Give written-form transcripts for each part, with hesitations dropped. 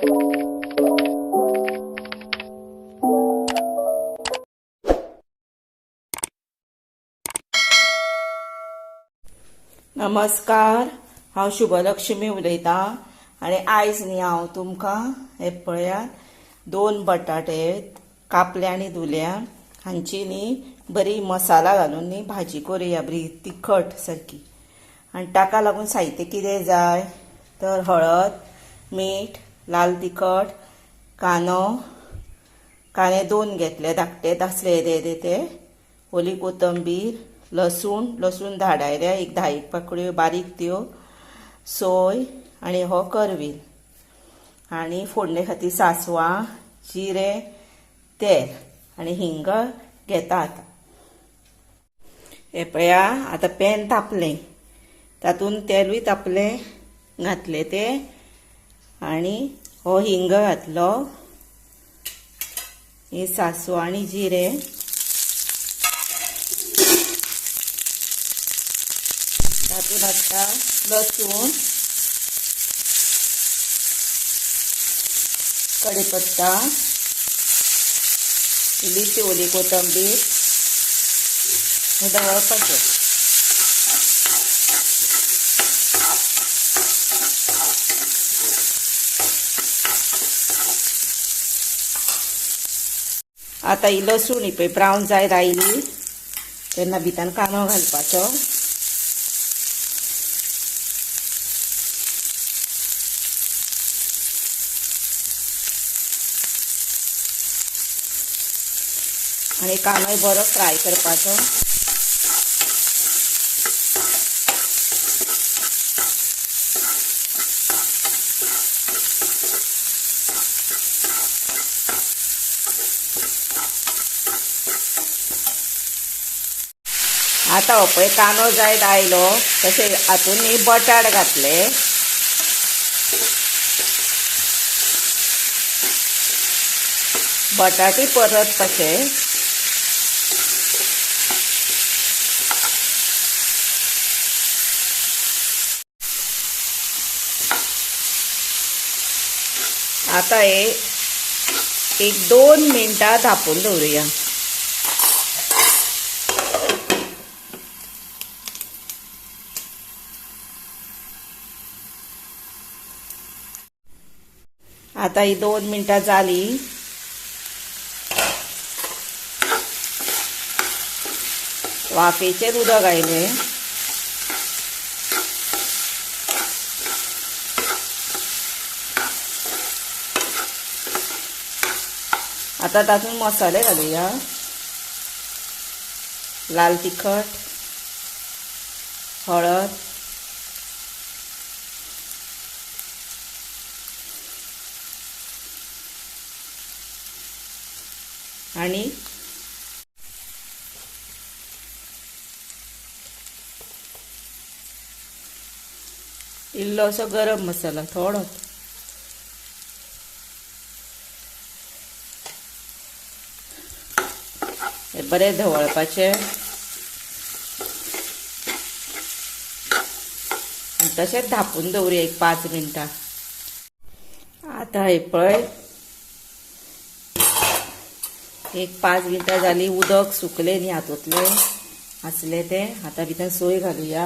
नमस्कार, हांव शुभलक्ष्मी उलयतां आनी आयज न्ही हांव तुमकां हे पळयात 2 बटाटे कापल्या आनी धुल्या हांची न्ही बरी मसाला घालून न्ही भाजी करुया, बरी तिखट सारकी. आनी ताका लागून साहित्य कितें जाय तर हळद, मीठ, लाल तिखट, कांदो, कांदे 2 घेतले धाकटे आसले येदे येदे ते, ओली कोथंबीर, लसूण, लसूण धाडायल्या एक 10 पाकळ्यो बारीक त्यो, सोय आनी हो करवील, आनी फोडणे खातीर सासवां, जिरें, तेल आनी हिंग घेतात. हे पळया आतां पॅन तापलें, तातूंत तेलूय तापलें घातलें तें, आनी हो हिंग घातलो, हे सासवां आनी जिरें, तातूंत आतां लसूण, कढीपत्ता, इल्लीशी ओली कोथंबीर धवळपाचें. आतां ही लसूण ही पळय ब्रावन जायत आयली तेन्ना भितर कांदो घालपाचो. आनी कांदोय बरो फ्राय करपाचो. आतां हो पळय कांदो जायत आयलो तशें हातूंत न्ही बटाट घातले, बटाटूय परत तशें. आतां हे एक 2 मिनटां धांपून दवरुया. आतां ही 2 मिनटां जाली. वाफेचेर उदक आयलें. आतां तातूंत मसाले घालुया, लाल तिखट, हळद, आनी इल्लोसो गरम मसाला थोडो. हे बरें धवळपाचें आनी तशेंच धांपून दवरुया एक 5 मिनटां. आतां हे पळय एक 5 मिनटां जाली, उदक सुकलें न्ही हातूंतलें आसलें तें. आतां भितर सोय घालुया,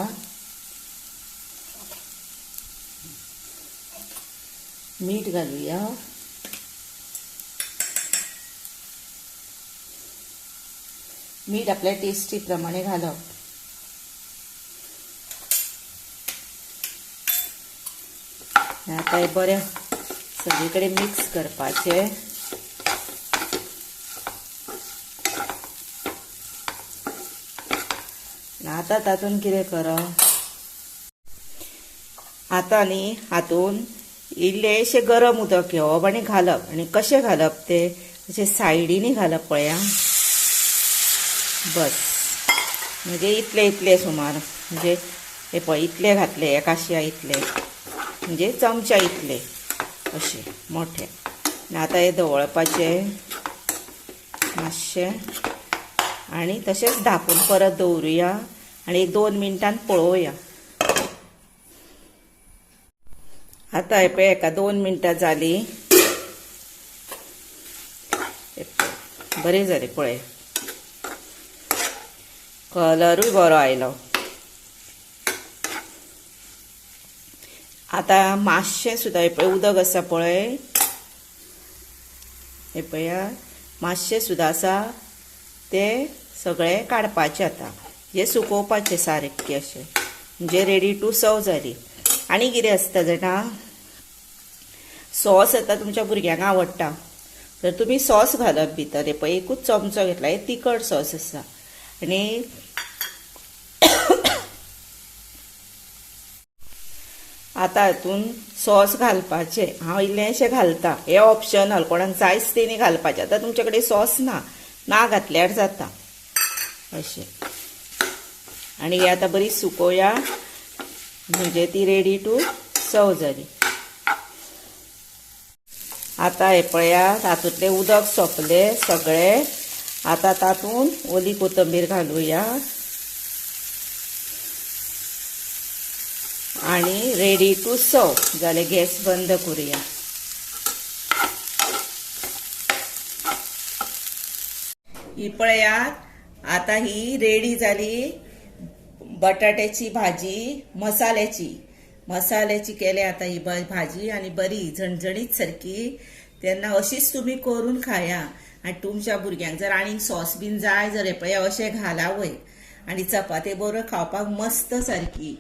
मीठ घालुया, मीठ आपल्या टेस्टी प्रमाणे घालप. आतां हे बरें सगळे कडेन मिक्स करपाचें. आतां तातूंत कितें करप, आतां न्ही हातूंत इल्लेशें गरम उदक घेवप आनी घालप. आनी कशें घालप तें अशें सायडींनी घालप पळया, बस म्हणजे इतले इतले सुमार, म्हणजे हे पळय इतले घातले एका काशया इतले, म्हणजे चमच्या इतले अशे मोठे. आतां हे धवळपाचें मातशें आनी तशेंच धांपून परत दवरुया आनी एक 2 मिनटान पळोवया. आतां हे पळय एका 2 मिनटां जालीं. बरें जालें पळय, कलरूय बरो आयलो। आतां मातशें सुद्दां हें पळय उदक आसा पळय, हें पळया मातशें सुद्दां आसा तें सगळें काडपाचें। आतां हें सुकोवपाचें सारकें अशें, म्हणजे रेडी टू सर्व जाली। आनी कितें आसता जाणा, सॉस आतां तुमच्या भुरग्यांक आवडटा तर तुमी सॉस घालप भितर। हें पळय एकूच चमचो घेतला, हें तिखट सॉस आसा। आनी आतां हातून सॉस घालपाचें, हांव इल्लेंशें घालता, हें ऑप्शनल, कोणाक जायच तेणी घालपाचें। आतां तुमचे कडेन सॉस ना, ना घातल्यार जाता अशें। आनी हे आतां बरी सुकोवया, म्हणजे ती रेडी टू सर्व जाली। आतां हें पळया तातूंतलें उदक सोंपलें सगळें। आतां तातूंत ओली कोथंबीर घालुया आनी रेडी टू सर्व जालें। गॅस बंद करुया। ही पळयात आतां ही रेडी जाली बटाट्याची भाजी, मसाल्याची। मसाल्याची केली आतां ही भाजी आनी बरी झणझणीत सारकी। तेन्ना अशीच तुमी करून खाया। आनी तुमच्या भुरग्यांक जर आनीक सॉस बीन जाय जर पळय अशें घाला वय, आनी चपाती बरोबर खावपाक मस्त सारकी।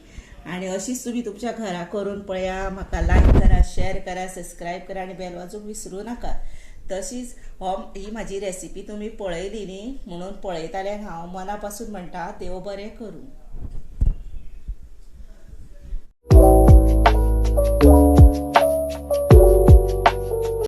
आनी अशीच तुमी तुमच्या घरा करून पळया। म्हाका लायक करा, शेअर करा, सबस्क्रायब करा आनी बेल वाजोवंक विसरूं नाका। तशीच ही म्हाजी रेसिपी तुमी पळयली न्ही म्हणून पळयताल्यांक हांव मना पासून म्हणटा देव बरें करूं।